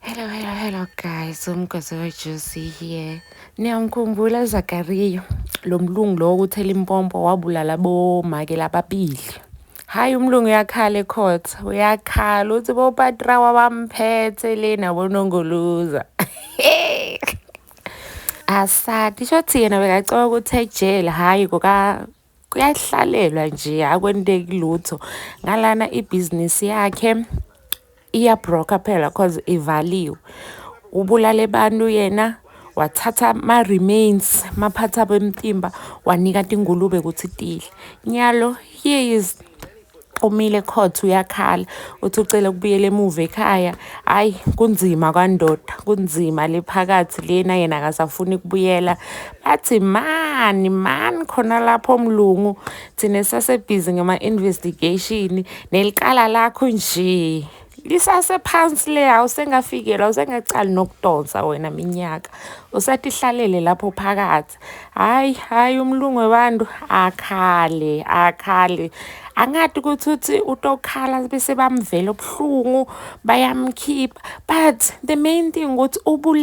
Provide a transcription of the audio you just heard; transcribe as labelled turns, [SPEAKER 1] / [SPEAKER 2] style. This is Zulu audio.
[SPEAKER 1] Hello, hello, hello guys. Umgosi weJuicy here. Niyamkhumbula Zakaria, lo mlungu lo uthela impompo wabulala bomake lababili. Hayi, umlungu uyakhala ecourt, uyakhala uthi bopatrawa bamphethe lena bonongoloza. Asadi shothi yena bekacabanga ukuthi ejele, hhayi, kuka kuyahlalelwa nje, akwenteki lutho. Ngalana ibhizinisi yakhe iyabroka phela 'cause ivaliwe. Ubulale abantu yena, wathatha ama-remains, maphatha bemtimba, wanika tingulube ukuthi tidle. Nyalo here is umile court, uyakhala uthi ucela ukubuyela emuva ekhaya. Hayi, kunzima kwandoda, kunzima le phakathi lena, yena akasafuni ukubuyela. Bathi mani mani khona lapho mlungu, thina sasebhizi ngama-investigation neliqala lakho nje lisasephansi le, awusengafikelwa, awusengacali nokudonsa wena minyaka usatihlalele lapho phakathi. Hayi hayi, umlungu webantu akhale akhale, angathi ukuthi uthi utokhala bese bamvela ubuhlungu, bayamkhipha, but the main thing ukuthi ubule